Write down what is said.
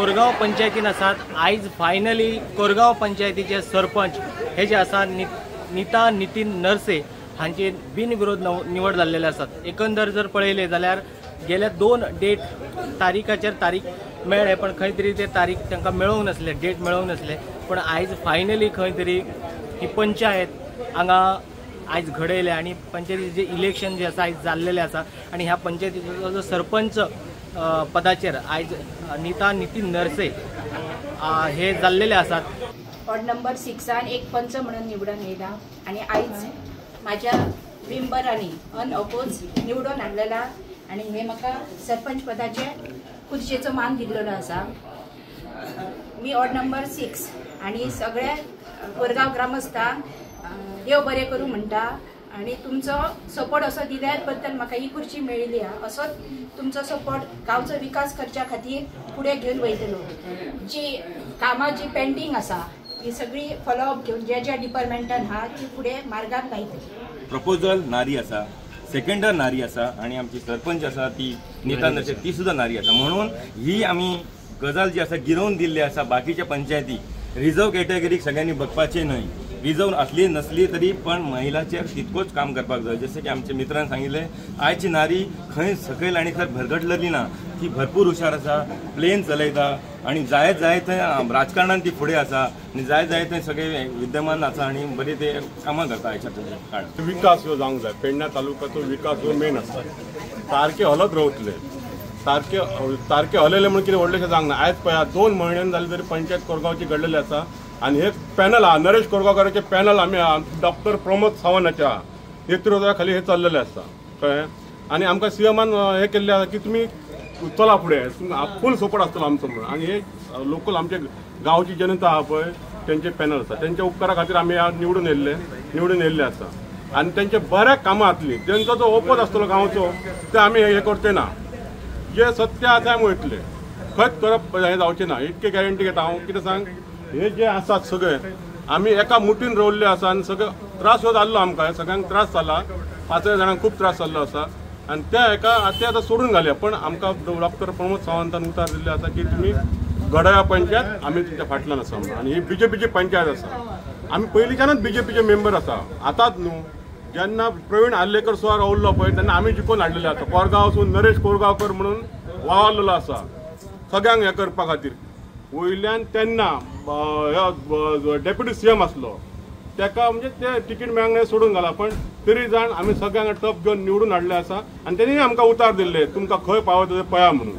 कोरगांव पंचायतीन आसात. आयज फायनली कोरगांव पंचायतीचे सरपंच हे जे आसा नीता नितीन नरसे हांचे बिनविरोध निवड जाल्लेले आसात. एकंदर जर पळयले जाल्यार गेल्या 2 डेट तारीखाचेर तारीख मेळ्ळे, पण खंय तरी ते तारीख तांकां मेळोंक नासले, डेट मेळोंक नासले. पण आयज फायनली खंय तरी ही पंचायत हांगा आयज घडयले आनी पंचायतीचे इलेक्शन जे आसा आयज जाल्लेले आसा आनी ह्या पंचायतीचो जो सरपंच पदाचेर आयज नीता नितीन नरसे हे जाल्लेले आसात. वॉर्ड नंबर 6 एक पंच म्हणून निवडून येयला आनी आयज म्हाज्या मेंबरांनी अनअपोज निवडून हाडलेला आनी हे म्हाका सरपंच पदाचे खुर्चेचो मान दिल्लेलो आसा. मी वॉर्ड नंबर 6 आनी सगळ्या कोरगांव ग्रामस्थांक देव बरें करूं म्हणटा आनी तुमचो सपोर्ट असो दिल्या बद्दल म्हाका ही खुर्ची मेळिल्ली आहा. असोच तुमचो सपोर्ट गांवचो विकास करच्या खातीर फुडें घेवन वयतलो. जी कामां जी पेंडींग आसा ही सगळी फॉलोअप घेवन ज्या ज्या डिपार्टमेंटान आहा ती फुडें मार्गाक लायतली. प्रपोजल नारी आसा, सेकंडर नारी आसा आनी आमची सरपंच आसा ती नीता नरसे ती सुद्दां नारी आसा. म्हणून ही आमी गजाल जी आसा गिरोवन दिल्ली आसा बाकीच्या पंचायती रिजर्व कॅटेगरीक सगळ्यांनी बघपाचें न्हय. रिजर्व असली नसली तरी पण महिलाचेर तितकोच काम करपाक जाय. जशें की आमच्या मित्रान सांगिल्लें, आयची नारी खंय सकयल आनी खंय भरगटलेली ना, ती भरपूर हुशार आसा, प्लेन चलयता आनी जाय जाय थंय राजकारणान ती फुडें आसा आनी जाय जाय थंय सगळे विद्यमान आसा आनी बरी ते कामां करता. आयच्या काळार विकास ह्यो जावंक जाय. पेडण्या तालुक्याचो विकास हो मेन आसा. सारके हलत रावतले, सारके सारके हलयले म्हणून कितें व्हडलेशें जावंक ना. आयज पळया 2 म्हयन्यान जाले तरी पंचायत कोरगांवची घडलेली आसा आनी हे पॅनल आहा नरेश कोरगांवकाराचे पॅनल आमी डॉक्टर प्रमोद सावंताच्या नेतृत्वा खाली हे चल्लेले आसा, कळ्ळें. आनी आमकां सीएमान हे केल्ले आसा की तुमी चला फुडें, तुमकां फूल सपोर्ट आसतलो आमचो म्हणून. आनी हे लोकल आमचे गांवची जनता आहा पळय तेंचे पॅनल आसा, तेंच्या उपकारा खातीर आमी निवडून येयल्ले आसा आनी तेंचे बऱ्या कामां जातलीं. तेंचो जो ओपोज आसतलो गांवचो ते आमी हे करचे ना, जे सत्य आसा आमी वयतले, खंयच करप हें जावचें ना, इतके गॅरंटी घेता हांव. कितें सांग, हे जे आसात सगळे आमी एका मुठीन रोवल्ले आसा आनी सगळे त्रास हो जाल्लो आमकां, सगळ्यांक त्रास जाला, 5 जाणांक खूब त्रास जाल्लो आसा आनी त्या एका ते आतां सोडून घालया. पण आमकां डॉक्टर प्रमोद सावंतान उतार दिल्ले आसा की तुमी घडया पंचायत, आमी तुमच्या फाटल्यान आसा म्हणून. आनी ही बीजेपीची पंचायत आसा, आमी पयलींच्यानूच बीजेपीचे मेंबर आसा. आतांच न्हू, जेन्ना प्रवीण आर्लेकर सुद्दां रावल्लो पळय तेन्ना आमी जिखोवन हाडलेले आसा. कोरगांवसून नरेश कोरगांवकर म्हणून वावरलेलो आसा सगळ्यांक हें करपा खातीर. वयल्यान तेन्ना डेप्युटी सीएम आसलो तेका म्हणजे ते तिकीट मेळोंक सोडून घाला, पण तरी जाण आमी सगळ्यांक टप घेवन निवडून हाडले आसा आनी तेणी आमकां उतार दिल्ले तुमकां खंय पावत पळया म्हणून.